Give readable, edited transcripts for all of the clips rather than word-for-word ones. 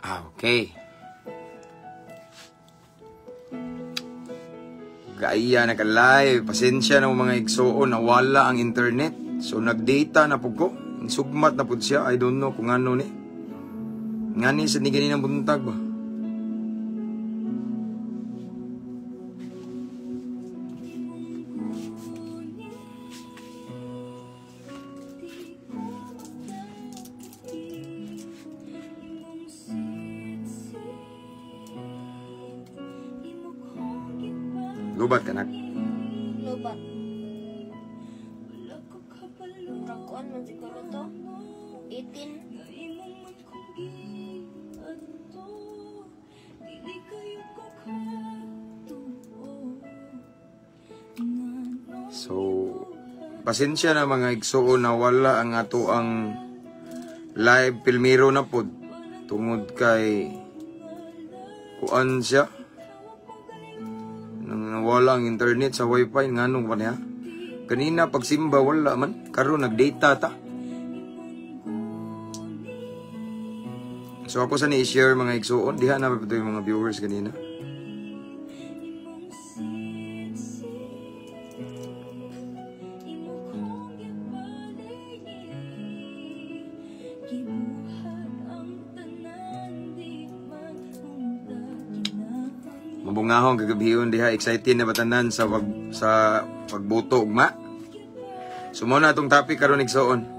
Okay. Gaya naka-live. Pasensya na mga igsoon, nawala ang internet. So nag-data na po ko. Sugmat na po siya. I don't know kung ano ni. Ngani sa ni ganinang buntag ba? Lubat ka nak? Lubat. Rangkuan man siguro to. 18. So, pasensya na mga igsuon na wala ang ato ang live pilmiro na pod tungod kay kuan siya. Wala ang internet sa wifi, nganong pa niya? Kanina pagsimba wala man, karon nagdata ta. So ako sa ni-share mga igsuon, diha na pa yung mga viewers kanina. Mabungahong kagabion diha, excited na batanan sa sa pagboto ugma. So mo na atong topic karon igsoon.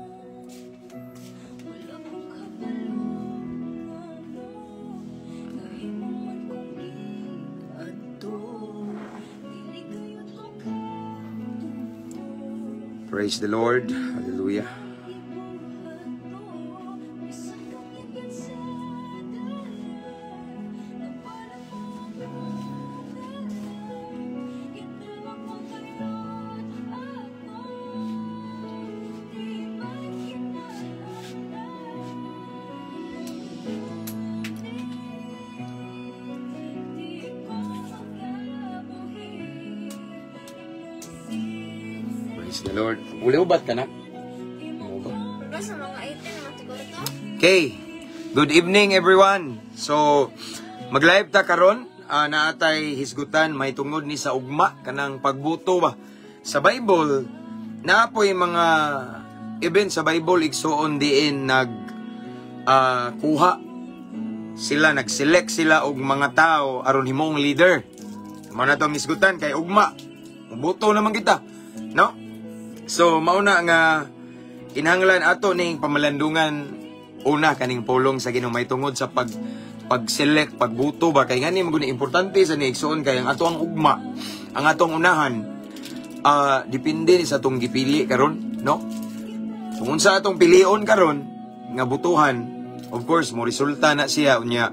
Praise the Lord. Hallelujah. Praise the Lord. Uliubat ka na? Basta mga 18 naman siguro to. Okay. Good evening everyone. So, mag-live ta karon, naatay hisgutan may tungod ni sa ugma kanang pagbuto ba. Sa Bible, naapoy mga event sa Bible igsuon diin nag kuha sila, nag-select sila og mga tao aron himong leader. Mao na tong hisgutan kay ugma. Buto naman kita, no? So, mauna nga kinahanglan ato ning pamalandungan una kaning pulong sa Ginoo may tungod sa pag-select, pagbuto ba kay ngani man gud importante sa ni igsuon kay ang ato ang ugma, ang atong unahan depende ni sa atong gipili karon, no? Kung unsa atong pilion karon nga butuhan, of course mo resulta na siya unya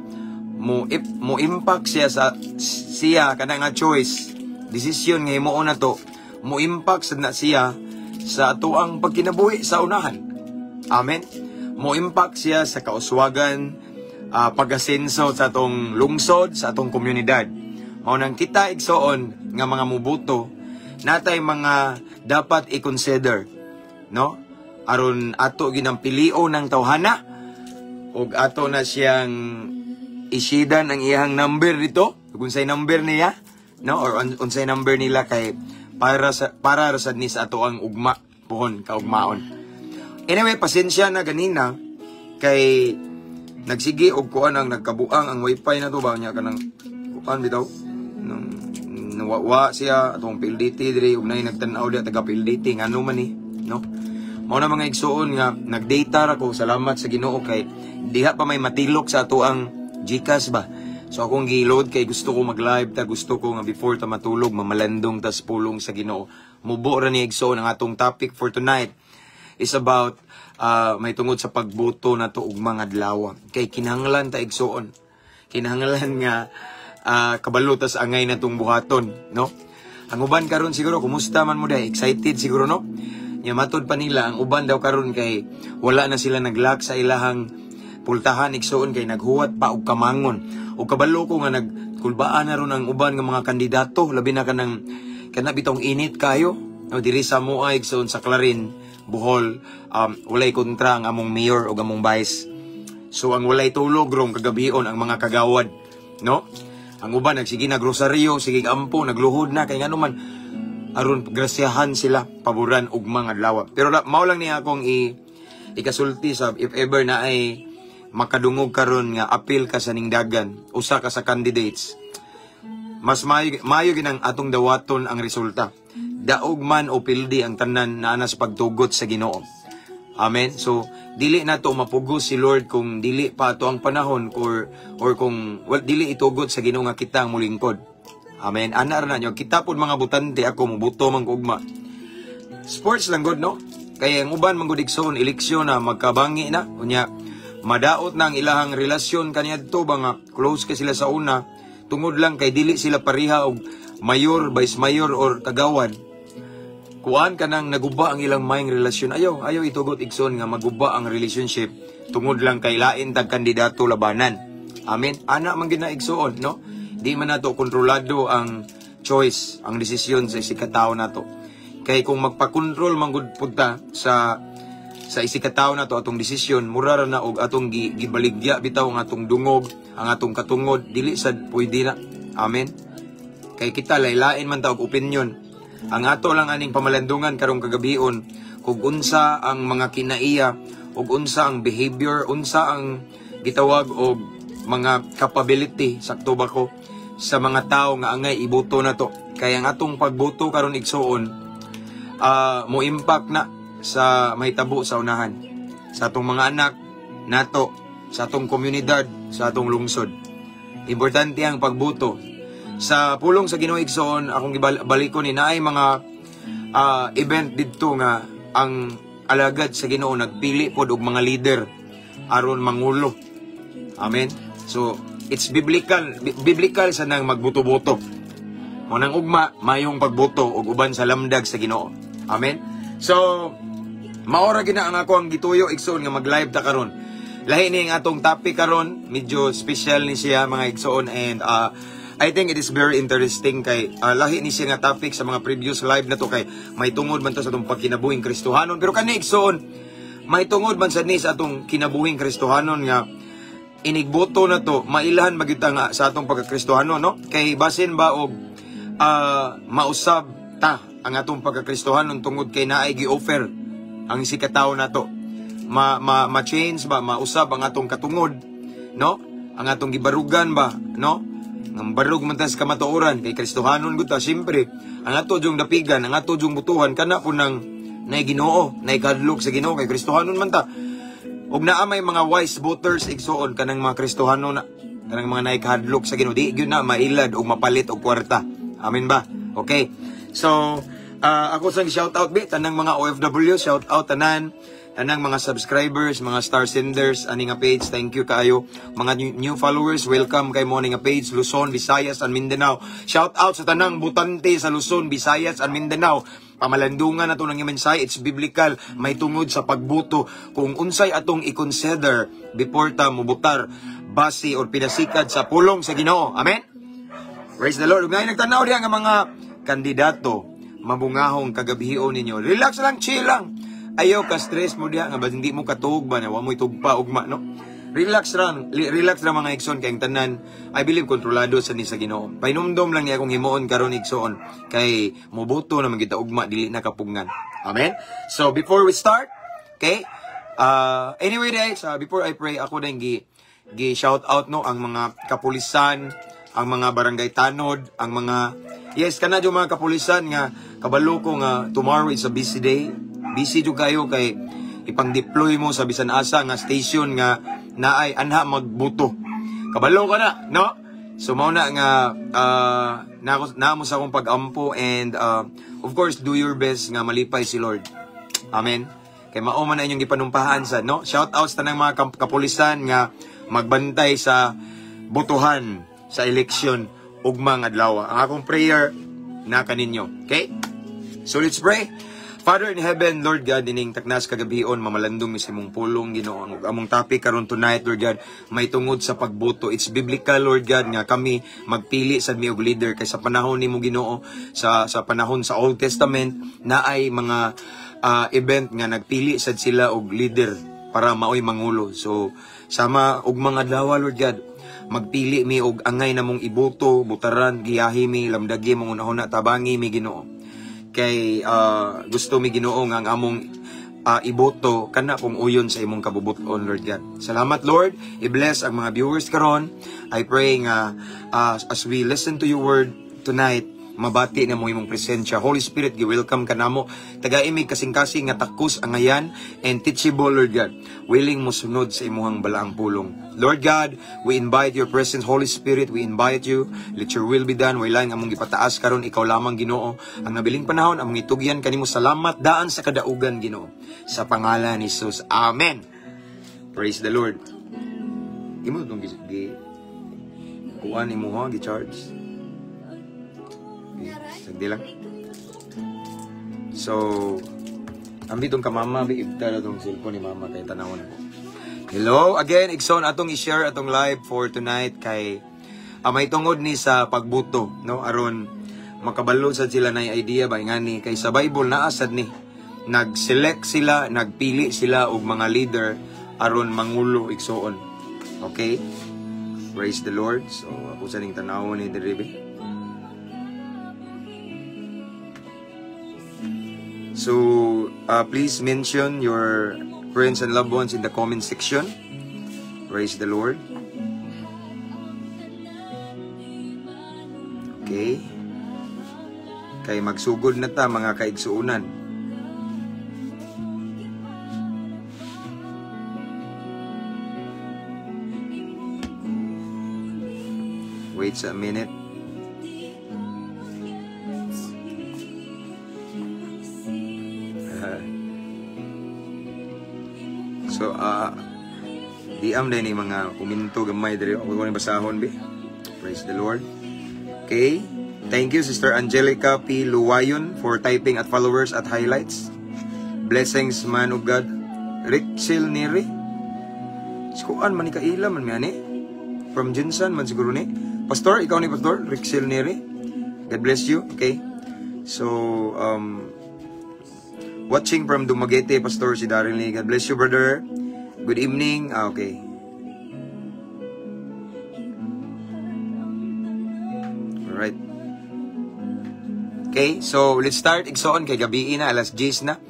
mo mo impact siya sa siya kana nga choice, decision nga himuon nato, mo impact sad na siya sa ato ang pagkinabuhi sa unahan. Amen. Mo impact siya sa kauswagan, pag-asenso sa atong lungsod, sa atong komunidad. Mao nang kita igsoon nga mga mubuto, natay mga dapat i-consider, no? Aron ato ginang pilion ng tawhana ug ato na siyang isidan ang iyang number dito, kung unsay number niya, no? Or unsay number nila kay para sad ni sa ato ang ugma puhon kaugmaon. Anyway, pasensya na ganina kay nagsige og kuan ang nagkabuang ang wifi na to ba nya kanang kuan bitaw nang nawawa siya atong PLDT diri ug nay nagtan-aw diha taga PLDT ngano man ni, no? Mao na mga igsuon nga nagdata ra ko, salamat sa Ginoo kay diha pa may matilok sa ato ang GCash ba. So akong gi-load kay gusto ko mag-live ta, gusto ko nga before ta matulog mamalandong tas pulong sa Ginoo. Mubo ra ni igsoon ang atong topic for tonight is about may tungod sa pagboto nato og mga adlaw. Kay kinahanglan ta igsoon. Kinahanglan nga kabalo tas angay natong buhaton, no? Ang uban karon siguro kumusta man mo day, excited siguro, no? Nya matud pa nila ang uban daw karon kay wala na sila naglock sa ilahang pultahan igsoon kay naghuwat pa og kamangon. O kabalo ko nga nagkulbaan na ron ang uban nga mga kandidato, labi na kanang kana bitong init kayo. O diri sa moa igsoon sa Clarin, Bohol, walay kontra ang among mayor o among vice. So ang walay tulog rong kagabion ang mga kagawad, no? Ang uban nagsige na rosaryo, sige ampo, nagluhod na kay ngano man aron grasyahan sila paboran og mga adlaw. Pero mao lang niya akong ikasulti sa if ever na ay makadungog karon nga apil ka sa ningdagan, usa ka sa candidates. Mas mayo, mayo ginang atong dawaton ang resulta. Daog man o pildi, ang tanan naa na sa pagtugot sa Ginoo. Amen. So dili na to mapugos si Lord kung dili pa ato ang panahon or kung, well, dili itugot sa Ginoo nga kita ang mulingkod. Amen. Ana ra na nyo. Kita pod mga butante, ako mubuto man ko ugma. Sports lang gud, no? Kaya ang uban man gud, igsoon, eleksyon na magkabangi na. Unya madaot na ang ilahang relasyon kaniadto ba nga close kay sila sa una, tungod lang kay dili sila pareha og mayor, vice mayor or kagawad. Kuan ka nang naguba ang ilang maayong relasyon. Ayaw, ayaw itugot, igsoon, nga maguba ang relationship tungod lang kay lain tag kandidato labanan. Amen. Ana man gina, igsoon, no? Di man nato kontrolado ang choice, ang desisyon sa isikatawo nato. Kay kung magpakontrol man gud pud ta sa isikatawo nato atong desisyon, mura ra na og atong gibaligya bitaw ang atong dungog, ang atong katungod, dili sad pwede na. Amen. Kay kita laylain man ta og opinion. Ang ato lang aning pamalandungan karong kagabion kung unsa ang mga kinaiya ug unsa ang behavior, unsa ang gitawag og mga capability, sakto ba ko, sa mga tao nga angay iboto na to. Kaya ang atong pagboto karon, igsoon, mo impact na sa mahitabo sa unahan sa atong mga anak nato, sa atong komunidad, sa atong lungsod. Importante ang pagboto. Sa pulong sa Ginoo, igsoon, akong balikon ni naay mga event didto nga ang alagad sa Ginoo nagpili pod og mga leader aron mangulo. Amen. So it's biblical, biblical sa nang magbuto-buto. Mo nang ugma mayong pagboto og uban sa lamdag sa Ginoo. Amen. So maora gina ang ako ang gituyo, igsoon, nga mag-live ta karon. Lahi ni ang atong topic karon, medyo special ni siya, mga igsoon, and I think it is very interesting kay lahi ni siya nga topic sa mga previous live na to kay may tungod man to sa atong pagkinabuhing Kristohanon. Pero kani, igsoon, may tungod man sad ni sa atong kinabuhing Kristohanon nga inigboto na to, mailhan magyud ta nga sa atong pagkakristohanon, no? Kay basin ba og mausab ta ang atong pagkakristohanon tungod kay naay gi-offer ang isikatawo nato. Ma, ma, ma-change ba, mausab ang atong katungod, no? Ang atong gibarugan ba, no? Ang barug man ta sa kamatuoran kay Kristohanon gud ta, siyempre. Ang ato jung dapigan, ang ato jung butuhan kana po nang nay Ginoo, nay kadlok sa Ginoo kay Kristohanon man ta. Ug naa may mga wise voters, igsoon, kanang mga Kristohano na, kanang mga naikahadlok sa Ginoo, di gyud na mailad og mapalit og kwarta. Amen ba? Okay. So, ako sang shout out bi tanang mga OFW, shout out tanan tanang mga subscribers, mga star senders ani nga page, thank you kaayo. Mga new followers, welcome kay mo ani nga page, Luzon, Visayas and Mindanao. Shout out sa tanang butante sa Luzon, Visayas and Mindanao. Pamalandungan nato ng mensahe, it's biblical, may tungod sa pagbuto kung unsay atong i-consider before ta mubutar base or pinasikad sa pulong sa Ginoo. Amen. Praise the Lord. Ug ngayon nagtanaw diha nga mga kandidato, mabungahong kagabihion ninyo. Relax lang, chill lang. Ayaw ka stress mo diha nga ba hindi mo katuog ba na wa mo itugpa ugma, no? Relax lang, relax lang, mga igsoon, kay ang tanan, I believe, kontrolado sa ni sa Ginoo. Painumdom lang niya akong himuon karon, igsoon, kay moboto naman kita ugma, dili na kapugngan. Amen. So before we start, okay? Anyway guys, before I pray, ako din gi shout out, no, ang mga kapulisan, ang mga barangay tanod, ang mga, yes, kana jud mga kapulisan nga kabalo ko nga tomorrow is a busy day. Busy jud kayo kay ipang-deploy mo sa bisan asa nga station nga naay anha magbuto. Kabalo ka na, no? So mao na nga na mo sa akong pag-ampo and of course do your best nga malipay si Lord. Amen. Kay mao man na inyong gipanumpahan sa, no? Shout out sa tanang mga kapulisan nga magbantay sa botohan sa eleksyon ugmang adlaw. Ang akong prayer na kaninyo. Okay? So let's pray. Father in heaven, Lord God, ining taknas kagabion, mamalandong mi sa imong pulong, Ginoo. Ang among topic karon tonight, Lord God, may tungod sa pagboto. It's biblical, Lord God, nga kami magpili sa mi og leader kay sa panahon nimo, Ginoo, sa panahon sa Old Testament, naay mga event nga nagpili sad sila og leader. para maoy mangulo. So sama og mga adlaw, Lord God, magpili mi og angay namong iboto, butaran, giyahi mi, lamdagi mong unahuna, tabangi mi, Ginoo. Kay gusto mi, Ginoo, nga ang among iboto kana kung uyon sa imong kabubuton, Lord God. Salamat, Lord. I-bless ang mga viewers karon. I pray nga as we listen to your word tonight, mabati na mo imong presensya. Holy Spirit, gi-welcome ka namo. Tagai mi kasing-kasing nga takos angayan and teachable, Lord God. Willing mo sunod sa imuhang balaang pulong. Lord God, we invite your presence. Holy Spirit, we invite you. Let your will be done. Wala among gipataas karon, ikaw lamang, Ginoo. Ang nabiling panahon among itugyan kanimo. Salamat daan sa kadaugan, Ginoo. Sa pangalan ni Jesus. Amen. Praise the Lord. Imo tong gi kuan imo ha, gi-charge. Okay, sagdi lang. So, ambi tong ka mama, bi ibta na tong cellphone ni mama kay tanawon ako. Hello again, igsoon, atong i-share atong live for tonight kay may tungod ni sa pagbuto, no, aron makabalo sad sila na idea ba ngani kay sa Bible naa sad ni nag-select sila, nagpili sila og mga leader aron mangulo, igsoon. Okay? Praise the Lord. So ako sa ning tanawon ni diri bi. So, please mention your friends and loved ones in the comment section. Praise the Lord. Okay. Kay magsugod na ta, mga kaigsuunan. Wait a minute. So, di am ni mga kuminto gamay diri. Ako ko ni basahon bi. Praise the Lord. Okay. Thank you, Sister Angelica P. Luwayon, for typing at followers at highlights. Blessings, man of God. Rixil Neri. Sikuan man ni kaila man mi ani. From Jinsan man siguro ni. Pastor, ikaw ni Pastor Rixil Neri. God bless you. Okay. So, watching from Dumaguete, Pastor si Daryl Lee. God bless you, brother. Good evening. Ah, okay. Alright. Okay, so let's start, igsoon, kay gabi na, alas 10 na.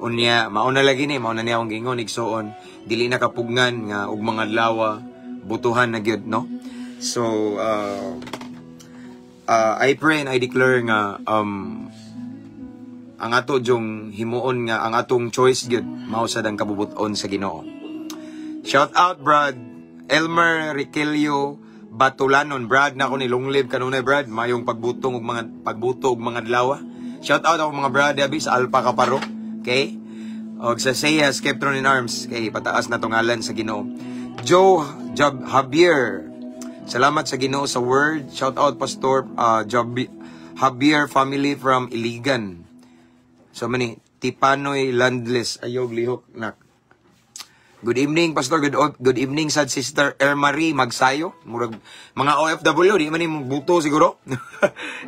Unya, mauna lagi ni, mauna niya akong gingon, igsoon. Dili na kapugngan nga og mga adlaw butuhan na gyud, no? So, I pray and I declare nga ang ato jong himuon nga ang atong choice gyud mao sad ang kabubuton sa Ginoo. Shout out, Brad Elmer Riquelio Batulanon. Brad na ako ni long live kanunay, Brad, mayong pagbutong og mga pagbuto og mga adlaw. Shout out ako mga brad abi sa Alpha Kaparo. Okay? Og sa Seiya Skeptron in Arms kay pataas na tungalan sa Ginoo. Joe Job Javier. Salamat sa Ginoo sa word. Shout out, Pastor Job Javier family from Iligan. So many Tipanoy Landless ayog lihok nak. Good evening, Pastor. Good evening sad, Sister Ermarie Magsayo. Murag mga OFW di man ni buto siguro.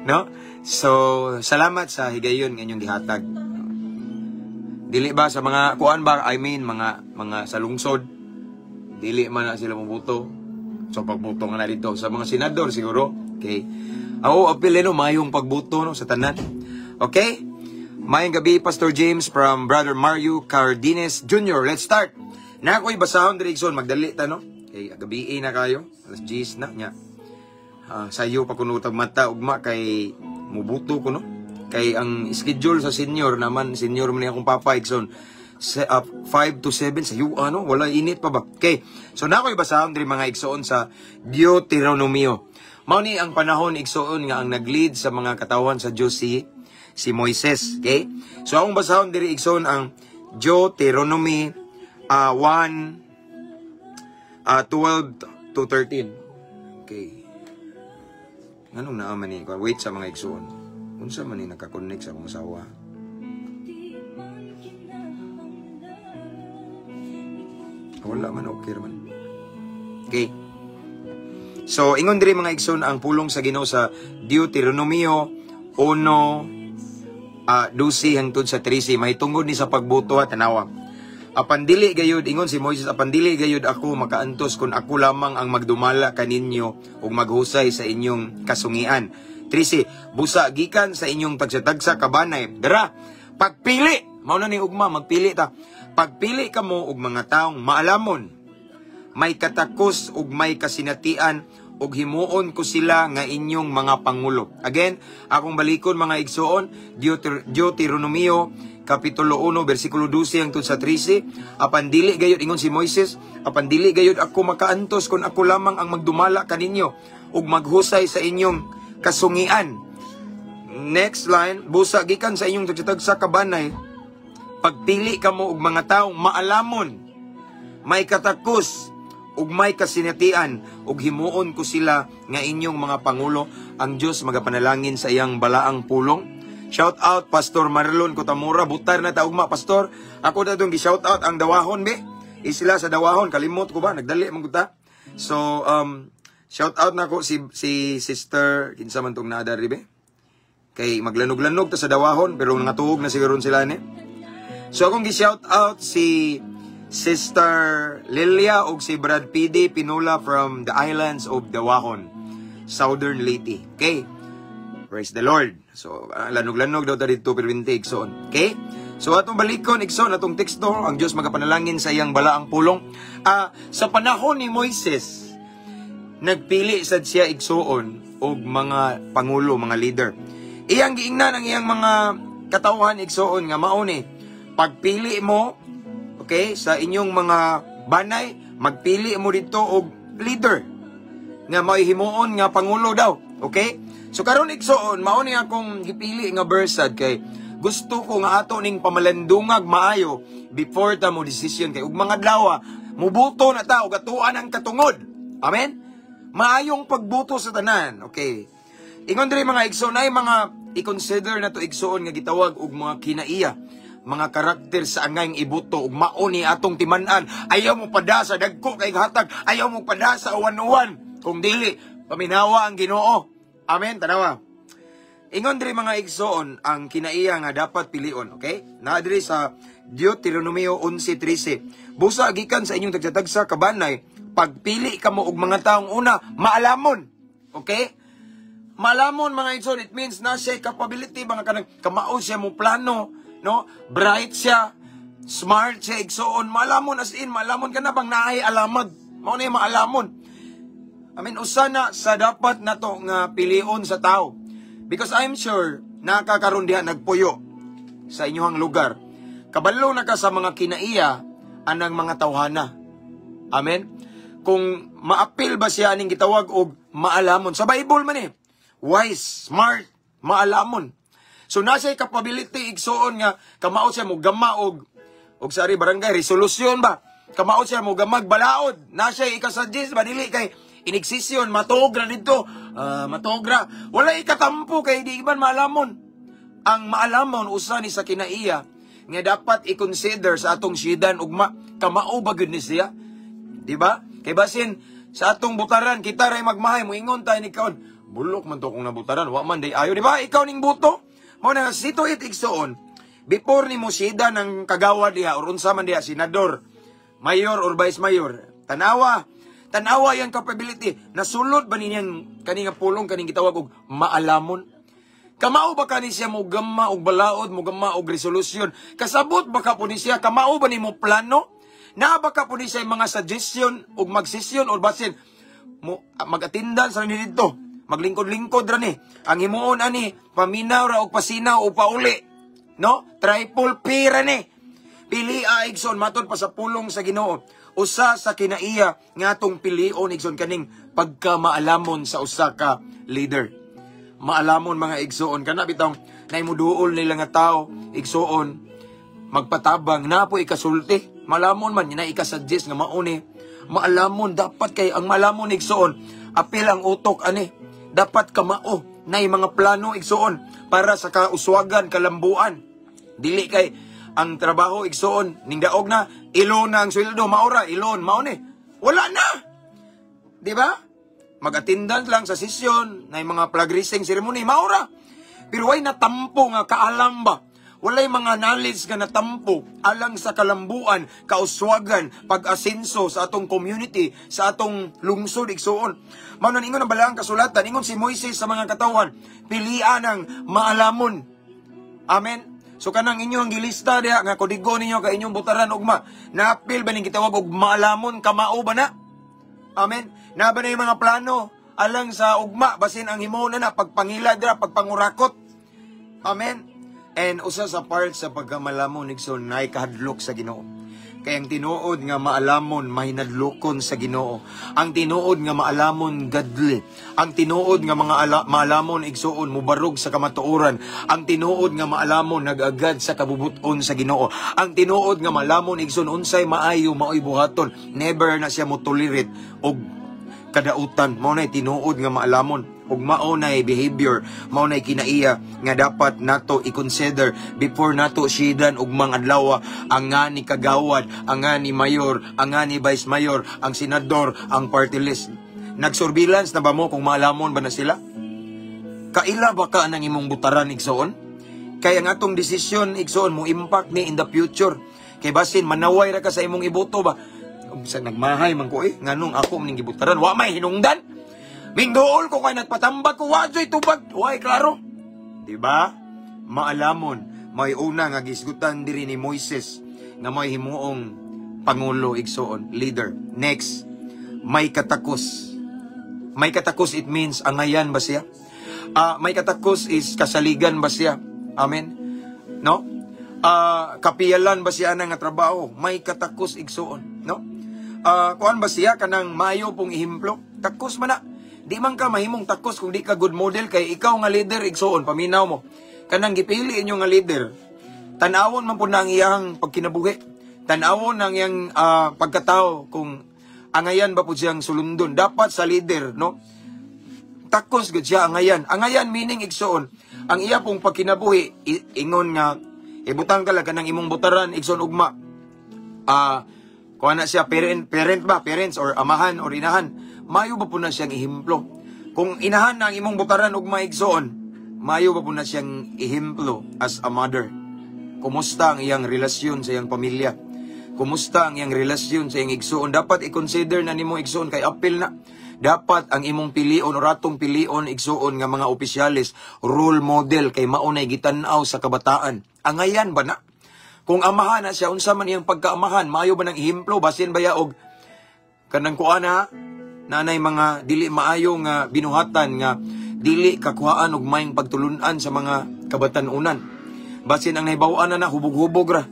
No? So, salamat sa higayon nga inyong gihatag. Dili ba sa mga kuan ba, I mean mga sa lungsod dili man na sila mobuto. So pagbuto nga na dito sa mga senador siguro. Okay. Ako apil no mayong pagbuto no sa tanan. Okay? Mayong gabi, Pastor James, from Brother Mario Cardines Jr. Let's start. Na ako'y basahon diri, igsoon, magdali ta no. Kay gabi na kayo, alas 10 na nya. Sayo pa kuno tag mata ugma kay mubuto ko no. Kay ang schedule sa senior naman, senior man ni akong papa, igsoon. 5 to 7 sa ano, wala init pa ba. Okay. So na ako'y basahon diri, mga igsoon, sa Deuteronomio. Mao ni ang panahon, igsoon, nga ang nag-lead sa mga katawan sa Diyos si Moises, okay? So akong basahon diri, igsoon, ang Deuteronomy 1 12 to 13. Okay. Nganong naa man ni? Wait sa mga igsoon. Unsa man ni nakakonect sa akong asawa? Wala man, okay man. Okay. So, ingon diri, mga igsoon, ang pulong sa Ginoo sa Deuteronomio 1 12 hangtod sa 13, mahitungod ni sa pagbuto at tanawa. Apan dili gayud, ingon si Moises, "Apan dili gayud ako makaantos kung ako lamang ang magdumala kaninyo ug maghusay sa inyong kasungian." 13, "Busa gikan sa inyong tagsa-tagsa kabanay." Dara, pagpili, mao na ni ugma, magpili ta. "Pagpili kamo og mga taong maalamon, may katakos ug may kasinatian, ug himuon ko sila nga inyong mga pangulo." Again, akong balikon, mga igsoon, Deuteronomio kapitulo 1 bersikulo 12 hangtod sa 13. "Apan dili gayud," ingon si Moises, "apan dili gayud ako makaantos kung ako lamang ang magdumala kaninyo ug maghusay sa inyong kasungian." Next line, "Busa gikan sa inyong tagsa-tagsa kabanay, pagpili kamo og mga taong maalamon, may katakos ug may kasinatian, ug himuon ko sila nga inyong mga pangulo." Ang Dios magapanalangin sa iyang balaang pulong. Shout out Pastor Marlon Kotamura, butar na ta ugma, Pastor. Ako na dong gi-shout out ang Dawahon be. Isla sa Dawahon, kalimot ko ba, nagdali man gud ta. So shout out nako si Sister, kinsa man tong naa diri be? Kay maglanog-lanog ta sa Dawahon pero ngatuog na siguro sila ni. So akong gi-shout out si Sister Lilia ug si Brad PD Pinula from the islands of Dawahon, Southern Leyte. Okay? Praise the Lord. So, lanog-lanog daw ta dito perwinte, igsoon. Okay? So, atong balikon, igsoon, atong teksto, ang Diyos magapanalangin sa iyang balaang pulong. Sa panahon ni Moises, nagpili sad siya, igsoon, og mga pangulo, mga leader. Iyang giingnan ang iyang mga katawhan, igsoon, nga mao ni, pagpili mo, okay, sa inyong mga banay, magpili mo dito og leader nga may himuon nga pangulo daw. Okay? So karon, igsoon, mao ni akong gipili nga verse sad kay gusto ko nga ato ning pamalandungag maayo before ta mo decision, kay ug mga adlaw mubuto na ta ug atuan ang katungod. Amen? Maayong pagbuto sa tanan. Okay. Ingon diri, mga igsoon, ay mga i-consider na to, igsoon, nga gitawag og mga kinaiya, mga karakter sa angayng ibuto ug mao ni atong timan-an. Ayaw mo pada sa dagko kay hatag, ayaw mo pada sa uwan-uwan. Kung dili, paminawa ang Ginoo. Amen, tanawa. Ingon diri, mga igsoon, ang kinaiya nga dapat pilion, okay? Naa diri sa Deuteronomio 11:13. "Busa gikan sa inyong tagsa-tagsa kabanay, pagpili kamo og mga taong una, maalamon." Okay? Maalamon, mga igsoon, it means na siya capability, mga kanang kamao siya mo plano, no? Bright siya, smart siya, igsoon, maalamon as in, maalamon ka na bang naay alamag. Mao na yung maalamon. I mean, usa na sa dapat nato nga pilion sa tao. Because I'm sure, nakakaroon diha nagpuyo sa inyong lugar. Kabalo na ka sa mga kinaiya anang mga tawhana. Amen? Kung maapil ba siya aning gitawag og maalamon. Sa Bible man eh. Wise, smart, maalamon. So nasa capability, igsoon, nga kamao siya mo gama og sari barangay resolusyon ba. Kamao siya mo gamag balaod. Na siya ikasuggest ba, dili kay inigsisyon matuog ra didto. Matuog ra. Wala ikatampo kay di iban maalamon. Ang maalamon, usa ni sa kinaiya nga dapat i-consider sa atong syidan ugma, kamao ba gud ni siya? Di ba? Kay basin sa atong butaran, kita ray magmahay, moingon tayo ni kaon. Bulok man to kung nabutaran, wa man day ayo, di ba? Ikaw ning buto. Mo na sito it, igsoon. Before ni mo sida ng kagawa diha or unsa man diha, senador, mayor or vice mayor, tanawa. Tanawa yang capability. Nasulod ba niyang kani nga pulong, kaning gitawag og maalamon? Kamao ba kani siya mo gama og balaod, mo gama og resolusyon? Kasabot ba ka po ni siya? Kamao ba ni mo plano? Naa ba ka po ni siya mga suggestion og magsesyon or basin mo mag-attendance ra ni didto? Maglingkod-lingkod ra ni. Ang himuon ani, paminaw ra og pasinaw o pauli. No? Triple P ra ni. Pili a, igsoon, matod pa sa pulong sa Ginoo. Usa sa kinaiya nga atong pilion, igsoon, kaning pagkamaalamon sa usa ka leader. Maalamon, mga igsoon, kana bitong naimuduol nila nga tao, igsoon, magpatabang na po ikasulti. Malamon man na ikasuggest nga mao ni. Maalamon dapat, kay ang malamon, igsoon, apil ang utok ani. Dapat kamao na mga plano, igsoon, para sa kauswagan, kalambuan. Dili kay ang trabaho, igsoon, ning daog na ilon na ang sweldo, maora ilon mao ni. Wala na. Di ba? Mag-attendance lang sa sesyon, na mga flag raising ceremony, maora. Pero way natampo nga kaalam ba? Walay mga knowledge nga natampo alang sa kalambuan, kauswagan, pag-asenso sa atong community, sa atong lungsod, igsuon. Mao nang ingon ang balaang kasulatan, ingon si Moises sa mga katawhan, pilian ang maalamon. Amen. So kanang inyong gilista diha nga kodigo ninyo kay inyong butaran ugma, naapil ba ning gitawag og maalamon, kamao ba na? Amen. Na ba na yung mga plano alang sa ugma, basin ang himuon na na pagpangilad ra, pagpangurakot? Amen. And usa sa part sa pagkamalamon, igsoon, naay kahadlok sa Ginoo. Kay ang tinuod nga maalamon, mahinadlokon sa Ginoo. Ang tinuod nga maalamon, godly. Ang tinuod nga mga maalamon, igsuon, mubarog sa kamatuoran. Ang tinuod nga maalamon, nagagad sa kabubuton sa Ginoo. Ang tinuod nga maalamon, igsoon, unsay maayo maoy buhaton. Never na siya mo-tolerate og kadautan. Mao nay tinuod nga maalamon ug mao nay behavior, mao nay kinaiya nga dapat nato i-consider before nato sidan og mga adlaw ang nga ni kagawad, ang nga ni mayor, ang nga ni vice mayor, ang senador, ang party list. Nagsurveillance na ba mo kung maalamon ba na sila? Kaila ba ka nang imong butaran, igsoon? Kay ang atong desisyon, igsoon, mo impact ni in the future. Kay basin manaway ra ka sa imong iboto ba. Sa nagmahay man ko eh, nganong ako maning gibutaran, wa may hinungdan. Mingduol ko kay nagpatambag ko, wa joy tubag, way klaro. Di ba? Maalamon, may una nga gisgutan diri ni Moises nga may himuong pangulo, igsoon, leader. Next, may katakos. May katakos, it means angayan ba siya? May katakos is kasaligan ba siya? Amen. No? Kapiyalan ba siya na nga trabaho? May katakos, igsoon, no? Kuan ba siya, kanang maayo pong ehemplo? Takos man na. Di man ka mahimong takos kung di ka good model, kay ikaw nga leader, igsoon, paminaw mo. Kanang gipili inyo nga leader, tan-awon man po na ang iyang pagkinabuhi. Tan-awon ang iyang pagkatao kung angayan ba po siyang sulundon. Dapat sa leader, no? Takos gud siya, angayan. Angayan meaning, igsoon, ang iya pong pagkinabuhi, ingon nga ibutang ka lang kanang imong butaran, igsoon, ugma. Kuha na siya parent, parent ba, parents or amahan or inahan. Mayo ba po na siyang ehemplo? Kung inahan na ang imong butaran ugma, igsoon, mayo ba po na siyang ehemplo as a mother? Kumusta ang iyang relasyon sa iyang pamilya? Kumusta ang iyang relasyon sa iyang igsoon? Dapat i-consider na nimo, igsoon, kay apil na. Dapat ang imong pilion o ratong pilion, igsoon, nga mga opisyalis, role model, kay mao nay gitan-aw sa kabataan. Angayan ba na? Kung amahan na siya, unsa man iyang pagkaamahan, maayo ba ng ehemplo, basin ba ya og kanang kuan na nanay mga dili maayo nga binuhatan nga dili kakuhaan og maayong pagtulunan sa mga kabatanunan. Basin ang nahibaw-an na na hubog-hubog ra.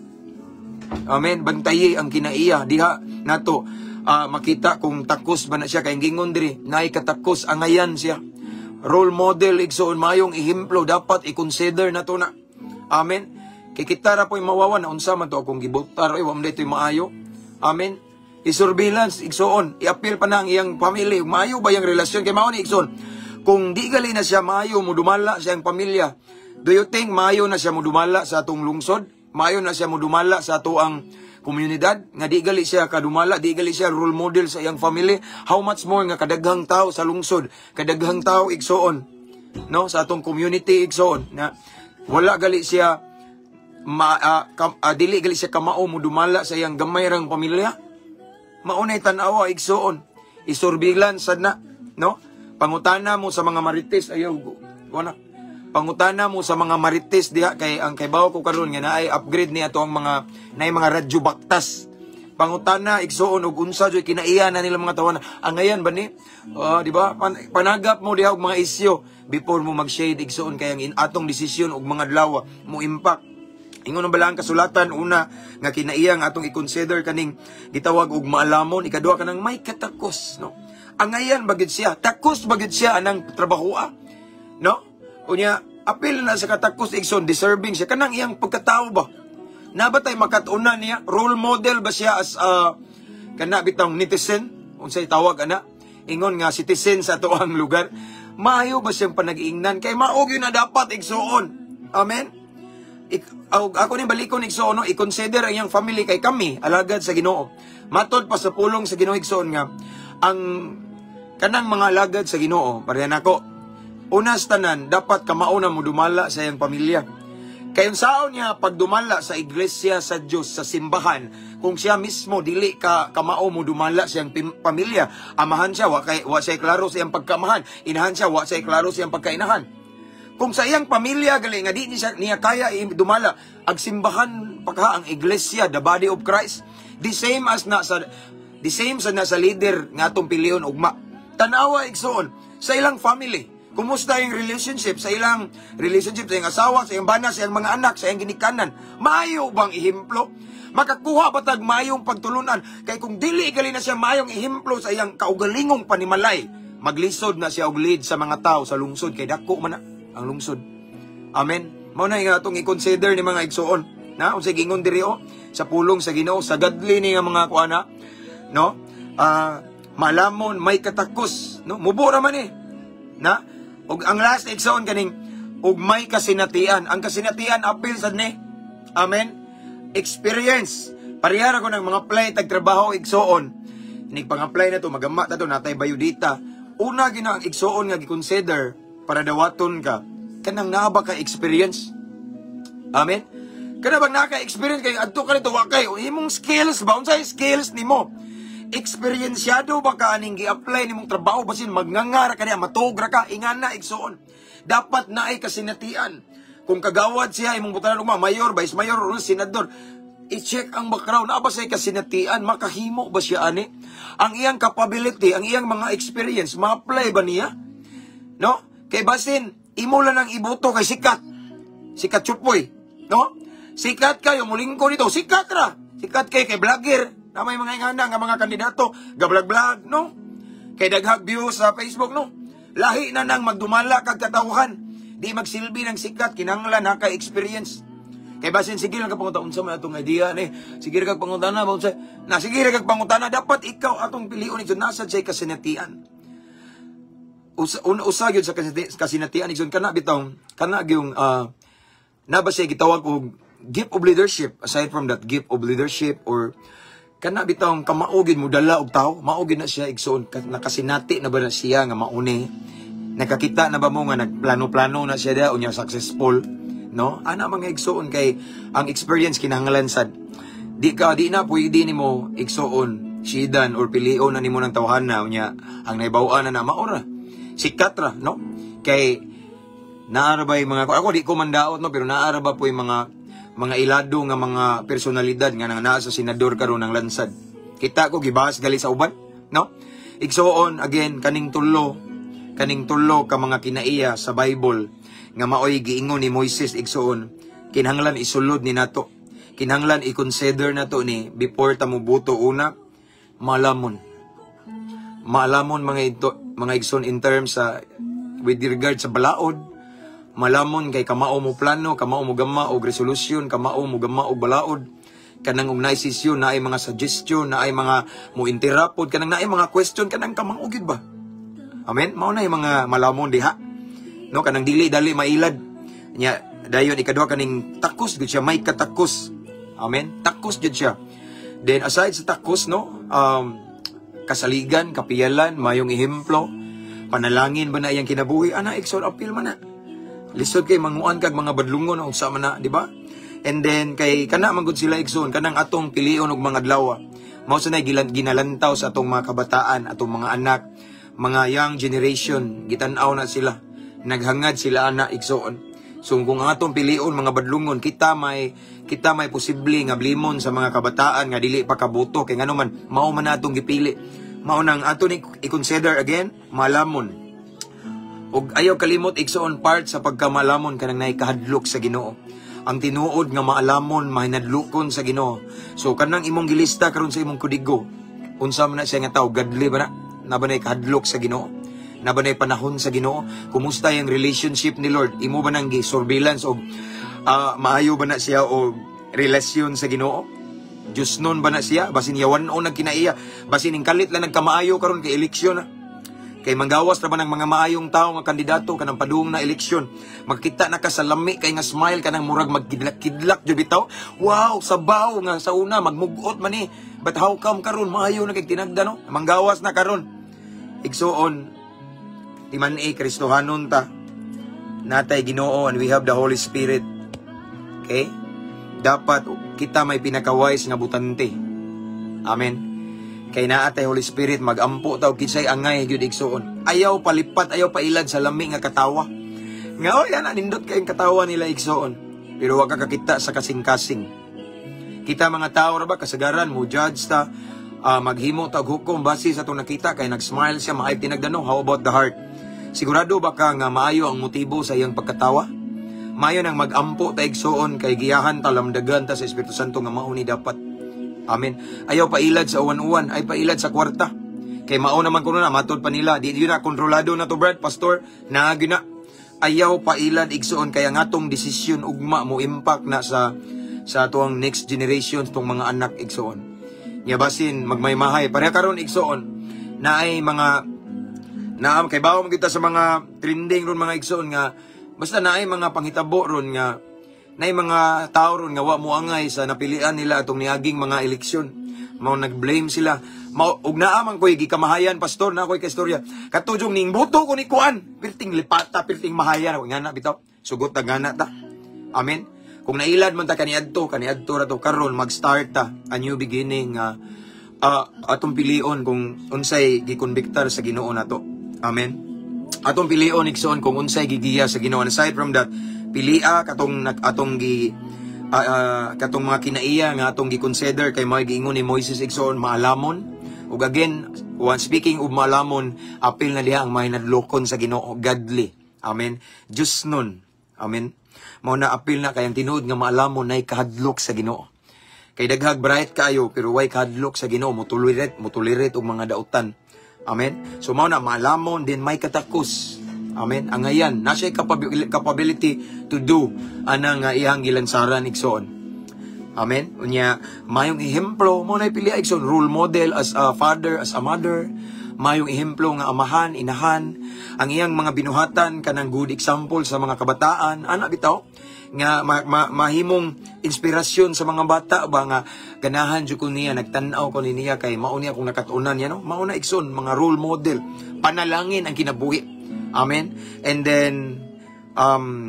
Amen. Bantayi ang kinaiya diha nato makita kung takos ba na siya, kay gingon diri naay katakos, angayan siya. Role model, igsoon, maayong ehemplo, dapat i-consider nato na. Amen. Kay kita ra po'y mawawa na unsa man to akong gibutar, oy, wa man daytoy maayo. Amen. I-surveillance, igsoon, i-appeal pa na ang iyang family, maayo ba yung relasyon kay mao ni, igsoon. Kung di gali na siya maayo mudumala sa iyang pamilya, do you think maayo na siya mudumala sa atong lungsod? Maayo na siya mudumala sa ato ang komunidad? Nga di gali siya kadumala, di gali siya role model sa iyang family. How much more nga kadaghang tao sa lungsod, kadaghang tao, igsoon, no, sa atong community, igsoon, na wala gali siya ma, dili gali siya kamao mudumala sa iyang gamay rang pamilya. Maunay tan-awa, igsoon. Isurbilan sad na, no? Pangutana mo sa mga marites, ayaw wala. Pangutana mo sa mga marites diha, kay ang kaybaw ko karon nga naay upgrade ni ato ang mga naay mga radyo baktas. Pangutana, igsoon, og unsa joy kinaiya na nila mga tawana. Angayan ba ni? Di ba? Panagap mo diha og mga isyu before mo mag-shade, igsoon, kay ang atong desisyon og mga adlaw mo impact. Ingon ang balaang kasulatan, una nga kinaiya nga atong i-consider kaning gitawag og maalamon, ikaduha kanang may katakos, no? Angayan bagid siya, takos bagid siya anang trabahoa, no? Unya apil na sa katakos, igsoon, deserving siya kanang iyang pagkatao ba? Na ba tay makat-unan niya? Role model ba siya as a kana bitang netizen, unsay tawag ana? Ingon nga citizen sa ato ang lugar. Maayo ba siyang panag-iingnan? Kay mao gyud na dapat, igsoon. Amen. Ako ni balikon, igsoon, no, i-consider ang iyang family, kay kami alagad sa Ginoo. Matod pa sa pulong sa Ginoo, igsoon, nga ang kanang mga alagad sa Ginoo, pareha nako. Una sa tanan, dapat kamao na mo dumala sa iyang pamilya. Kay unsaon niya pagdumala sa iglesia sa Dios, sa simbahan, kung siya mismo dili ka kamao mo dumala siyang pamilya? Amahan siya, wa kay wa siya klaro sa iyang pagkamahan. Inahan siya, wa siya klaro sa iyang pagkainahan. Kung sa iyang pamilya gali nga di niya, niya kaya dumala ag simbahan pa ka, ang iglesia, the body of Christ. The same sa nasa leader nga atong pilion ugma. Tanawa, igsoon, sa ilang family. Kumusta yung relationship sa ilang relationship sa iyang asawa, sa iyang bana, sa iyang mga anak, sa iyang ginikanan? Maayo bang ehemplo? Makakuha ba tag maayong pagtulunan? Kay kung dili gali na siya maayong ehemplo sa iyang kaugalingong panimalay, maglisod na siya og lead sa mga tao sa lungsod kay dako man na ang lungsod. Amen. Mao na nga atong i-consider ni, mga igsoon. Na unsay gingon diri o sa pulong sa Ginoo sa godly ni nga mga kuana, no? Ah, malamon, may katakos, no? Mubo ra man eh. Na ug ang last, igsoon, kaning ug may kasinatian. Ang kasinatian apil sad ni. Amen. Experience. Parehara ko ng mga apply tag trabaho, igsoon. Inig pang-apply na to, magama ta to, natay biodata. Una gina ang igsoon nga gi-consider para dawaton ka kanang naa ba ka experience. Amen. Kana bang naka-experience kay adto ka nito, wa kay imong skills ba, unsay skills nimo? Eksperyensyado ba ka aning gi-apply nimong trabaho? Basin magnganga ra ka niya, matuog ra ka, ingana, igsoon. Dapat naay kasinatian. Kung kagawad siya imong butanan ugma, mayor, vice mayor, o senador, i-check ang background, naa ba siya kasinatian, makahimo ba siya ani? Ang iyang capability, ang iyang mga experience, ma-apply ba niya? No? Kay basin, imo lang ang iboto kay sikat. Sikat chupoy. No? Sikat kayo, mulingko nito, sikat ra. Sikat kay kay vlogger. Na may mga ingana nga mga kandidato, ga-vlog-vlog, no? Kay daghag views sa Facebook, no? Lahi na nang magdumala kag katawhan. Di magsilbi ng sikat, kinahanglan na ka experience. Kay basin sige lang ka pangutan, unsa man atong idea ni? Sige ra kag pangutana ba, unsa? Na sige ra kag pangutana, dapat ikaw atong pilion igsoon nasa siya kasinatian. Usa una usa gyud sa kasinatian, igsoon, kana bitaw kana gyung na ba siya gitawag og gift of leadership. Aside from that gift of leadership or kana bitawng kamao gyud mo dala og tao, mao gyud na siya, igsoon, nakasinati na ba na siya nga mauni? Nakakita na ba mo nga nagplano-plano na siya da unya successful, no? Ana, mga igsoon, kay ang experience kinahanglan sad. Di na pwede nimo, igsoon, sidan or pilion na nimo ng tawhana unya ang nahibaw-an na na maora sikat ra, no? Kay naa ra ba yung mga, ako di ko mandaot, no, pero naa ra ba po yung mga ilado nga mga personalidad nga nang naa sa senador karon ng lansad? Kita ko gibahas gali sa uban, no? Igsoon, again, kaning tulo ka mga kinaiya sa Bible nga maoy giingon ni Moises, igsoon, kinahanglan isulod ni nato. Kinahanglan i-consider nato ni before ta moboto. Una, malamon. Maalamon mga ito, mga igsoon, in terms sa with regard sa balaod, malamon kay kamao mo plano, kamao mo gama og resolusyon, kamao mo gama og balaod, kanang og naay sesyon, naay mga suggestion, naay mga mo interrupt, kanang naay mga question, kanang kamao gyud ba. Amen. Mao na yung mga malamon diha, no? Kanang dili dali mailad nya. Dayon ikaduha, kaning takos gyud siya, may katakos. Amen, takos gyud siya. Then aside sa takos, no, kasaligan, kapiyalan, mayong ehemplo, panalangin ba na iyang kinabuhi, ana, igsoon, apil man na. Lisod kay manguan kag mga badlungon unsa man na, di ba? And then kay kana man gud sila, igsoon, kanang atong pilion og mga adlaw. Mao sa nay ginalantaw sa atong mga kabataan, atong mga anak, mga young generation, gitan-aw na sila. Naghangad sila ana, igsoon. So kung ang atong pilion mga badlungon, kita may posible nga blimon sa mga kabataan nga dili pa kaboto kay ngano man mao man atong gipili. Mao nang ato ni i-consider again, malamon. Ug ayaw kalimot, igsoon, part sa pagkamalamon kanang naay kahadlok sa Ginoo. Ang tinuod nga maalamon mahinadlokon sa Ginoo. So kanang imong gilista karon sa imong kodigo, unsa man na siya nga tao, godly ba na? Na ba nay kahadlok sa Ginoo? Na ba nay panahon sa Ginoo? Kumusta yung relationship ni Lord? Imo ba nang gi-surveillance og maayo ba na siya og relasyon sa Ginoo? Diyos nun ba na siya? Basin yawan o nagkinaiya. Basin kalit lang nagkamaayo karon kay eleksyon na. Kay manggawas ra ba ng mga maayong tao nga kandidato kanang padung na eleksyon. Magkita na ka sa lami kay nga smile, kanang murag magkidlak-kidlak jud bitaw. Wow, sabaw nga sa una magmugot man ni. But how come karon maayo na kay tinagda, no? Manggawas na karon. Igsoon, timan-i Kristohanon ta. Natay Ginoo and we have the Holy Spirit. Okay? Dapat kita may pinaka-wise nga butante. Amen. Kay naa tay Holy Spirit, magampo ta og kinsay angay gyud, igsuon. Ayaw palipat, ayaw pailad sa lami nga katawa. Nga oy ana, nindot kayong katawa nila, igsuon. Pero wa ka kakita sa kasing-kasing. Kita mga tao ra ba, kasagaran mo judge ta, maghimo ta og hukom base sa atong nakita kay nag-smile siya, maayo tinagdano. How about the heart? Sigurado ba ka nga maayo ang motibo sa iyang pagkatawa? Maayo nang magampo ta, igsuon, kay giyahan ta, lamdagan ta sa Espiritu Santo nga mao ni dapat. Amen. Ayaw pailad sa uwan-uwan, ay pailad sa kwarta. Kay mao naman kuno na matod pa nila, di yun na kontrolado na to, Brad, pastor, na na. Ayaw pailad, igsuon, kay ang atong desisyon ugma mo impact na sa atuang next generation, tong mga anak, igsuon. Nya basin magmaymahay pareha karon, igsuon, naay mga naam kay bawo man kita sa mga trending ron, mga igsuon, nga basta naay mga panghitabo ron nga naay mga tao ron nga wa mo angay sa napilian nila atong niaging mga eleksyon. Mao nag-blame sila. Mao ug naa man koy gikamahayan, pastor, na koy kaistorya. Kato jung ning boto ko ni kuan, pirting lipata, pirting mahayan ako ngana bitaw. Sugot ta ngana ta. Amen. Kung nailad man ta kaniadto, kaniadto ra to. Karon mag-start ta a new beginning nga atong pilion kung unsay gikonbiktar sa Ginoo nato. Amen. Atong pilion, igsoon, kung unsay gigiya sa Ginoo. And aside from that, pilia katong nag atong gi katong mga kinaiya nga atong gi-consider kay mga giingon ni Moises, igsoon, maalamon. Ug again, one speaking of maalamon, apil na diha ang mahinadlokon sa Ginoo, godly. Amen. Diyos nun. Amen. Mao na apil na kay ang tinuod nga maalamon nay kahadlok sa Ginoo. Kay daghag bright kaayo pero way kahadlok sa Ginoo, motolerate og mga dautan. Amen. So mao na maalamon din, may katakos. Amen. Angayan, na siya capability to do ana nga iyang gilansaran, igsoon. Amen. Unya, mayong ehemplo mo na pili, igsoon, role model as a father, as a mother, mayong ehemplo nga amahan, inahan, ang iyang mga binuhatan kanang good example sa mga kabataan, ana bitaw nga mahimong inspirasyon sa mga bata ba nga ganahan jud ko niya, nagtan-aw ko ni niya kay mao niya akong nakatunan niya, no? Mao na, igsoon, mga role model, panalangin ang kinabuhi. Amen. And then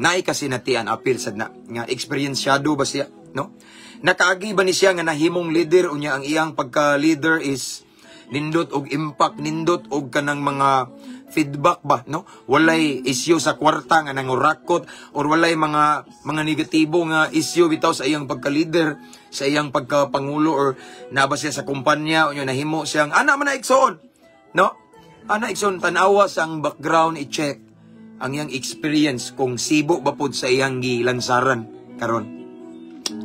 naay kasinatian, apil sad na nga eksperyensyado ba siya, no? Nakaagi ba ni siya nga nahimong leader, unya ang iyang pagka-leader is nindot og impact, nindot og kanang mga feedback ba, no? Walay isyu sa kwarta nga nangurakot or walay mga negatibo nga isyu bitaw sa iyang pagka-leader, sa iyang pagkapangulo, or naba siya sa kumpanya unya nahimo siyang ana man na, igsoon, no? Ana, igsoon, tan-awa sa ang background, i-check ang iyang experience kung sibo ba pod sa iyang gilansaran karon.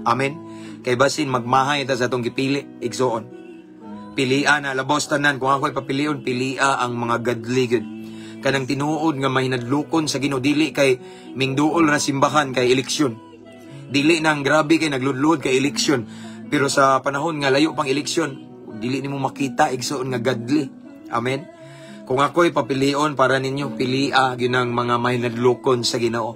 Amen. Kay basin magmahay ta sa atong gipili, igsoon. Pilian na labos tanan, kung ako'y papilion, pilia ang mga godly gud. Kanang tinuod nga mahinadlokon sa Ginoo, dili kay mingduol na simbahan kay eleksyon. Dili nang grabe kay nagludlod kay eleksyon. Pero sa panahon nga layo pang eleksyon, dili nimo makita, igsoon, nga godly. Amen. Kung ako'y papilion para ninyo, pilia ginang mga mahinadlokon sa Ginoo.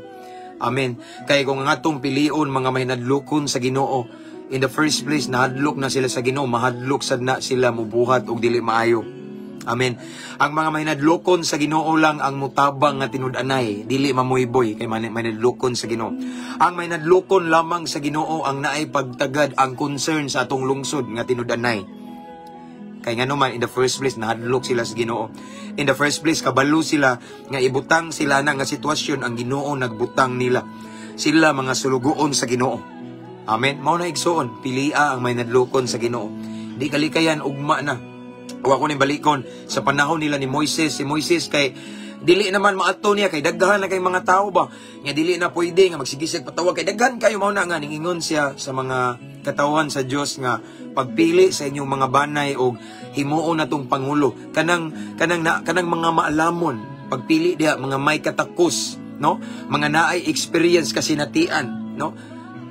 Amen. Kay kung ang atong pilion mga mahinadlokon sa Ginoo, in the first place nahadlok na sila sa Ginoo, mahadlok sad na sila mubuhat og dili maayo. Amen. Ang mga mahinadlokon sa Ginoo lang ang mutabang nga tinud-anay, dili mamuyboy kay mahinadlokon sa Ginoo. Ang mahinadlokon lamang sa Ginoo ang naay pagtagad, ang concern sa atong lungsod nga tinud-anay. Kay ngano man, in the first place nahadlok sila sa Ginoo. In the first place kabalo sila nga ibutang sila na nga sitwasyon, ang Ginoo nagbutang nila. Sila mga sulugoon sa Ginoo. Amen. Mao na, igsoon, pilia ang mahinadlokon sa Ginoo. Di kalikayan ugma na. Wa ko ni balikon sa panahon nila ni Moises. Si Moises kay dili naman maato niya kay daghan na kay mga tao ba nga dili na pwede nga magsigisig patawag kay daghan kayo. Mao na nga ningingon siya sa mga katawhan sa Dios nga pagpili sa inyong mga banay og himuon natong pangulo kanang na, kanang mga maalamon, pagpili diha mga may katakos, no, mga naay experience, kasinatian, no?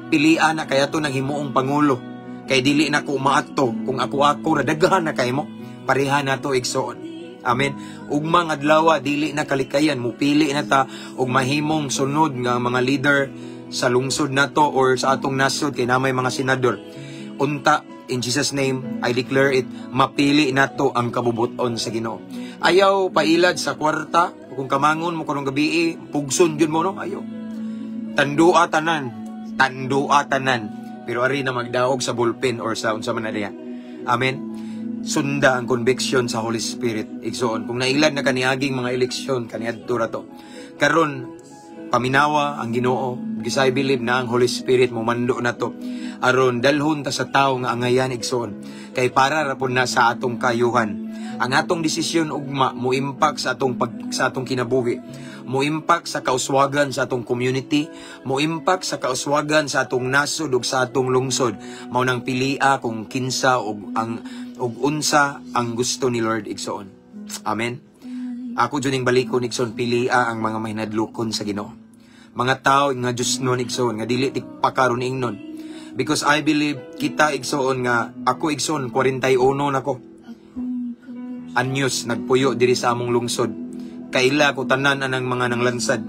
Pilian na kaya to nang himuong pangulo kay dili na ko maato kung ako-ako ra, daghan na kay mo. Pareha na to, igsoon. Amen. Ugmang adlaw, dili na kalikayan mupili na ta og mahimong sunod nga mga leader sa lungsod nato or sa atong nasod kay namay mga senador. Unta, in Jesus' name I declare it, mapili nato ang kabubuton sa Ginoo. Ayaw pailad sa kwarta. Kung kamangon mo karong gabi, pugson jud mo, no? Ayaw. Tandua tanan. Tandua tanan. Pero ari na magdaog sa bullpen or sa unsa man na diya. Amen. Sunda ang conviction sa Holy Spirit. Igsoon, kung nailad na kaniaging mga eleksyon kaniadto ra to. Karon paminawa ang Ginoo because I believe na ang Holy Spirit mo mando na to aron dalhon ta sa tawo nga angayan, igsoon, kay para ra pud na sa atong kayuhan. Ang atong desisyon ugma mo impact sa atong kinabuhi, mo impact sa kauswagan sa atong community, mo impact sa kauswagan sa atong nasod ug sa atong lungsod. Mao nang pilia kung kinsa ug ang ug unsa ang gusto ni Lord, igsoon. Amen. Ako jud ning balikon, igsoon, pilia ang mga mahinadlokon sa Ginoo. Mga tao nga Diyosnon, igsoon, nga dili tikpakaron ingnon. Because I believe kita, igsoon, nga ako, igsoon, 41 nako. Anyos nagpuyo diri sa among lungsod. Kaila ko tanan anang mga nanglansad.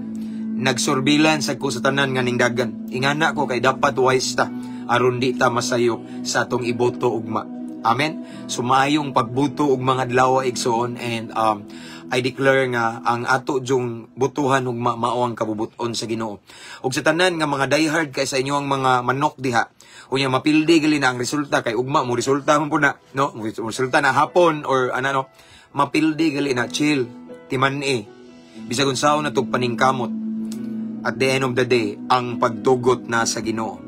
Nagsurbilan sa ko sa tanan nga ningdagan. Ingana ko kay dapat wise ta aron di ta masayop sa atong iboto ugma. Amen. So maayong pagbuto og mga adlaw, igsoon, and I declare nga ang ato jung butuhan ugma mao ang kabubuton sa Ginoo. Ug sa tanan nga mga diehard kay sa inyo ang mga manok diha. Unya mapildi gali na ang resulta kay ugma mo resulta man po na, no? Mo resulta na hapon or ano, no? Mapildi gali na, chill, timan-i. Bisag unsaon na tug paningkamot. At the end of the day, ang pagtugot na sa Ginoo.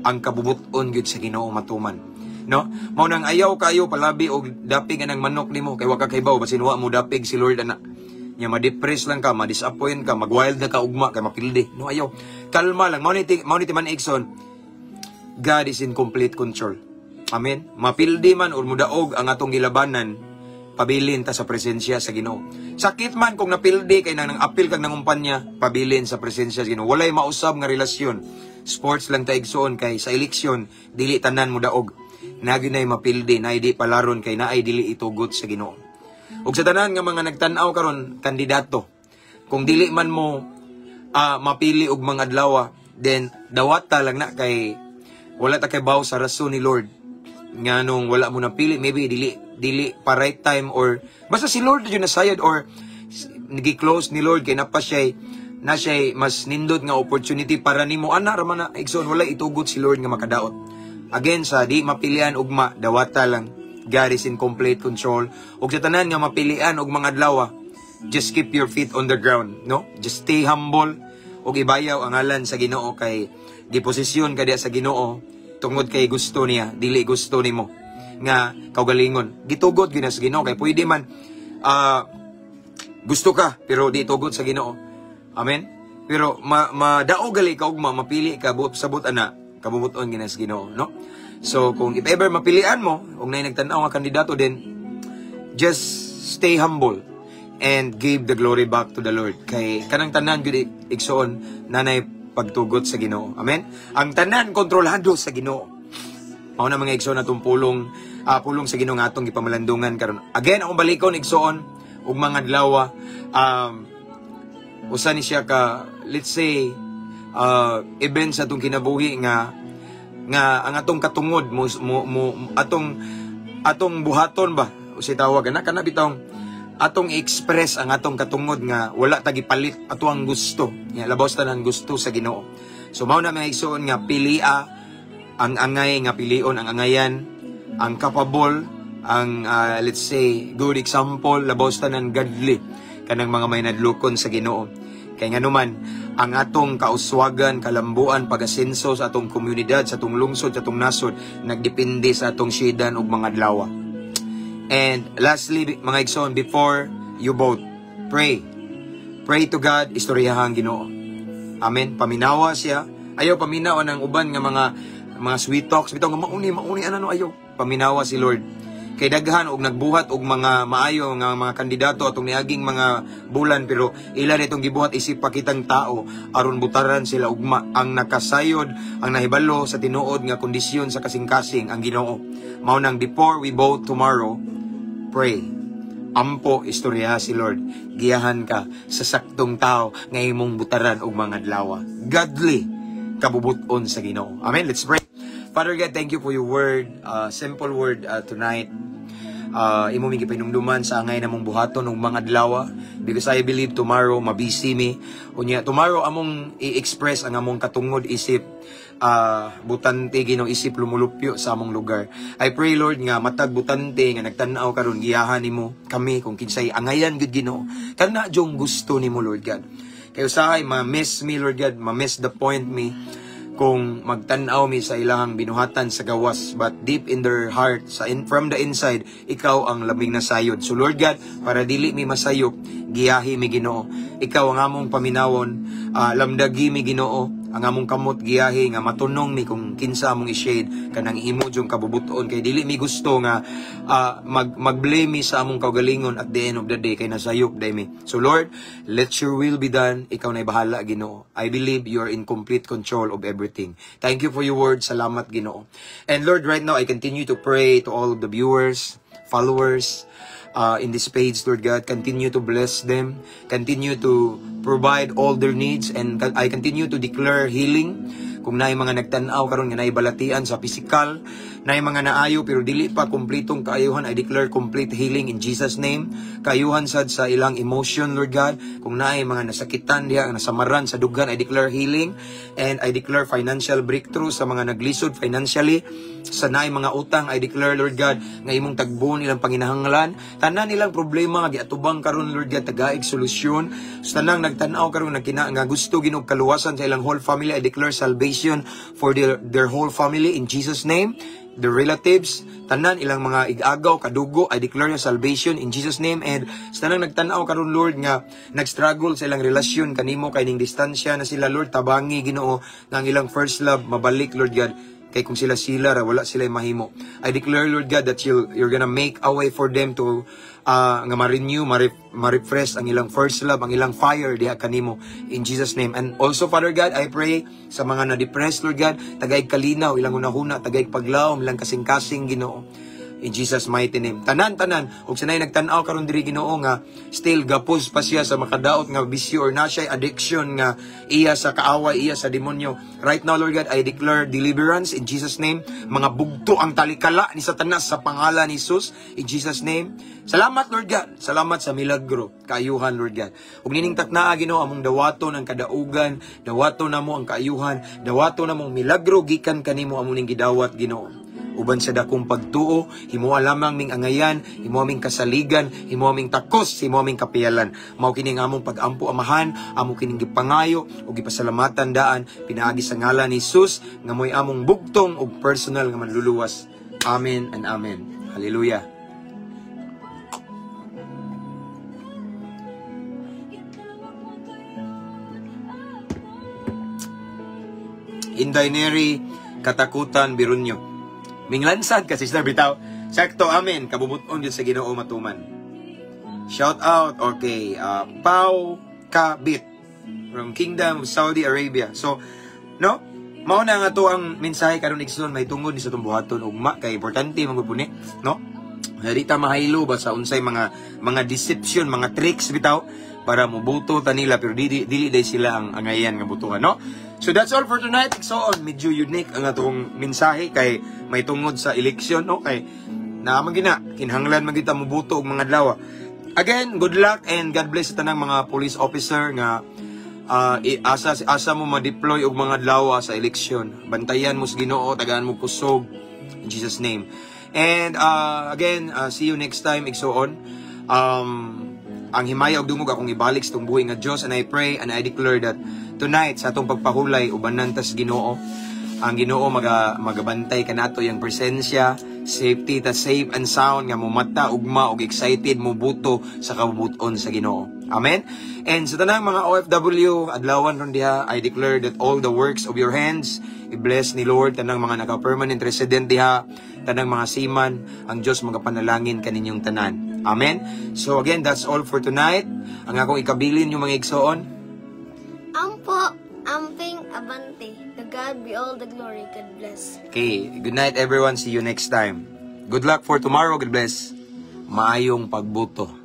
Ang kabubuton gyud sa Ginoo matuman. No? Mao nang ayaw kayo palabi og dapig anang manok nimo kay wa ka kahibaw basin wa mo dapig si Lord ana. Nya ma-depress lang ka, ma-disappoint ka, mag-wild na ka ugma kay mapildi. No, ayaw. Kalma lang. Mao ni timan, igsoon. God is in complete control. Amen. Mapildi man or mudaog ang atong gilabanan, pabilin ta sa presensya sa Ginoo. Sakit man kung napildi kay nang apil kag nangumpanya, pabilin sa presensya sa Ginoo. Walay mausab nga relasyon. Sports lang ta, igsoon, kay sa eleksyon dili tanan mo daog. Nagi nay mapildi, naay di palaron kay naay dili itugot sa Ginoo. Ug sa tanan nga mga nagtan-aw karon kandidato, kung dili man mo mapili og mga adlaw, then dawata lang na kay wala ta kay baw sa rason ni Lord nganong wala mo napili. Maybe dili dili pa right time or basta si Lord jud nasayod or nagi-close ni Lord kay napa siya na siya mas nindot nga opportunity para nimo ana ra man na, igsoon. Wala itugot si Lord nga makadaot. Again, sa di mapilian ugma, dawata lang. God is in complete control. Ug sa tanan nga mapilian og mga adlaw, just keep your feet on the ground, no? Just stay humble ug ibayaw ang ngalan sa Ginoo kay giposisyon ka diya sa Ginoo tungod kay gusto niya, dili gusto nimo nga kaugalingon. Gitugot gyud na sa Ginoo kay pwede man gusto ka pero di tugot sa Ginoo. Amen. Pero ma madaog gali ka ugma, mapili ka buot sabot ana kabubuton gyud na sa Ginoo, no? So kung if ever mapilian mo ug nay nagtan-aw nga kandidato, then just stay humble and give the glory back to the Lord. Kay kanang tanan gyud, igsoon, nanay pagtugot sa Ginoo. Amen. Ang tanan kontrolado sa Ginoo. Mao na, mga igsoon, atong pulong sa Ginoo nga atong gipamalandungan karon. Again, akong balikon, igsoon, ug mga adlaw, usa ni siya ka, let's say, event sa atong kinabuhi nga nga ang atong katungod mo atong atong buhaton ba usi tawag ana kana bitong atong i-express ang atong katungod nga wala ta gipalit ato ang gusto nga labaw sa tanan gusto sa Ginoo. So mao na, mga igsoon, nga pilia ang angay nga pilion, ang angayan, ang capable, ang let's say good example, labaw sa tanan godly, kanang mga may nadlukon sa Ginoo. Kay nganuman ang atong kauswagan, kalambuan, pag-asenso sa atong komunidad, sa atong lungsod, sa atong nasod, nagdepende sa atong syidan ug mga adlaw. And lastly, mga igsoon, before you vote, pray. Pray to God, istoryahan Ginoo. Amen. Paminawa siya. Ayaw paminawa ng uban nga mga sweet talks bitaw nga mauni mauni ana, no, ayaw. Paminawa si Lord. Kay daghan og nagbuhat og mga maayo nga mga kandidato atong niaging mga bulan, pero ila nitong gibuhat isip pakitang tao aron butaran sila ugma. Ang nakasayod, ang nahibalo sa tinuod nga kondisyon sa kasing-kasing, ang Ginoo. Mao nang before we vote tomorrow, pray. Ampo, istorya si Lord. Giyahan ka sa saktong tao nga imong butaran og mga adlaw. Godly kabubuton sa Ginoo. Amen. Let's pray. Father God, thank you for your word, simple word tonight. Imo mi gipahinumduman sa angay namong buhaton ug mga adlaw, because I believe tomorrow mabisi mi. Unya tomorrow among i-express ang among katungod isip butante, Ginoo, isip lumulupyo sa among lugar. I pray, Lord, nga matag butante nga nagtan-aw karon, giyahan nimo kami kung kinsay angayan gud, Ginoo. Kana jung gusto nimo, Lord God. Kay usahay ma-miss me, Lord God, ma-miss the point me kung magtan-aw mi sa ilang binuhatan sa gawas, but deep in their heart, from the inside, ikaw ang labing nasayod. So Lord God, para dili mi masayop, giyahi mi, Ginoo. Ikaw ang among paminawon, lamdagi mi, Ginoo. Ang among kamot giyahi nga matunong mi kung kinsa among i-shade kanang imo jung kabubuton, kay dili mi gusto nga mag-blame mi sa among kaugalingon at the end of the day kay nasayop day mi. So Lord, let your will be done. Ikaw na bahala, Ginoo. I believe you are in complete control of everything. Thank you for your word. Salamat, Ginoo. And Lord, right now I continue to pray to all of the viewers, followers in this page, Lord God. Continue to bless them. Continue to provide all their needs. And I continue to declare healing. Kung naay mga nagtan-aw karon nga naay balatian sa pisikal, naay mga naayo pero dili pa kumpletong kaayuhan, I declare complete healing in Jesus' name. Kaayuhan sad sa ilang emotion, Lord God. Kung naay mga nasakitan diha, nasamaran sa dughan, I declare healing and I declare financial breakthrough sa mga naglisod financially. Sa naay mga utang, I declare, Lord God, nga imong tagbon ilang panginahanglan. Tanan nilang problema nga giatubang karon, Lord God, tagaig solusyon. Sa tanang nagtan-aw karon nga gusto ginog kaluwasan sa ilang whole family, I declare salvation for their whole family in Jesus' name. The relatives, tanan ilang mga igagaw, kadugo, I declare your salvation in Jesus' name. And sa tanang nagtan-aw karon, Lord, nga nag-struggle sa ilang relasyon kanimo kay ning distansya na sila, Lord, tabangi, Ginoo, nga ang ilang first love mabalik, Lord God, kay kung sila sila ra, wala sila mahimo. I declare, Lord God, that you're gonna make a way for them to nga ma-renew, ma-refresh ang ilang first love, ang ilang fire diha kanimo in Jesus' name. And also, Father God, I pray sa mga na-depressed, Lord God, tagay kalinaw ilang hunahuna, tagay paglaom ilang kasing-kasing, Ginoo. In Jesus' mighty name. Tanan tanan ug sa naay nagtan-aw karon diri, Ginoo, nga still gapos pa siya sa makadaot nga bisyo or na siya addiction nga iya sa kaaway, iya sa demonyo. Right now, Lord God, I declare deliverance in Jesus' name. Mga bugto ang talikala ni Satanas sa pangalan ni Jesus in Jesus' name. Salamat, Lord God. Salamat sa milagro, kaayuhan, Lord God. Ug nining taknaa, Ginoo, among dawaton ang kadaugan, dawaton namo ang kaayuhan, dawaton namong milagro gikan kanimo amo ning gidawat, Ginoo. Uban sa dakong pagtuo, himoa lamang ming angayan, himoa ming kasaligan, himoa ming takos, himoa ming kapiyalan. Mao kini ang among pag-ampo, Amahan, amo kining gipangayo ug gipasalamatan daan pinaagi sa ngalan ni Jesus nga mo'y among bugtong ug personal nga manluluwas. Amen and amen. Hallelujah. Inday Neri, katakutan birunyo. Minglansad ka, sister, bitaw. Sakto, amen. Kabubuton yun sa Ginoo matuman. Shout out, okay. Pau Kabit from Kingdom of Saudi Arabia. So, no? Mao na nga to ang mensahe karon, igsoon, may tungod ni sa atong buhaton ugma kay importante man gud ni, no? Dili ta mahaylo ba sa unsay mga deception, mga tricks bitaw para moboto ta nila, pero dili dili day sila ang angayan nga botohan, no? So that's all for tonight. So on, medyo unique ang atong mensahe kay may tungod sa eleksyon, no? Kay naa man gina kinahanglan man kita moboto og mga adlaw. Again, good luck and God bless sa tanang mga police officer nga asa asa mo ma-deploy og mga adlaw sa eleksyon. Bantayan mo sa Ginoo, tagaan mo kusog in Jesus' name. And again, see you next time, igsoon. Ang himaya og dungog akong ibalik sa buhi nga Dios, and I pray and I declare that tonight sa atong pagpahulay, ubanan tas Ginoo. Ang Ginoo magabantay kanato, yang presensya, safety ta, safe and sound nga mumata ugma og excited mo buto sa kabubuton sa Ginoo. Amen. And sa tanang mga OFW adlawan ron diha, I declare that all the works of your hands i-bless ni Lord. Tanang mga naka-permanent resident diha, tanang mga seaman, ang Dios magapanalangin kaninyong tanan. Amen. So again, that's all for tonight. Ang akong ikabilin yung mga igsoon. Ampo, amping, abante. To God be all the glory. God bless. Okay, good night, everyone. See you next time. Good luck for tomorrow. God bless. Maayong pagbuto.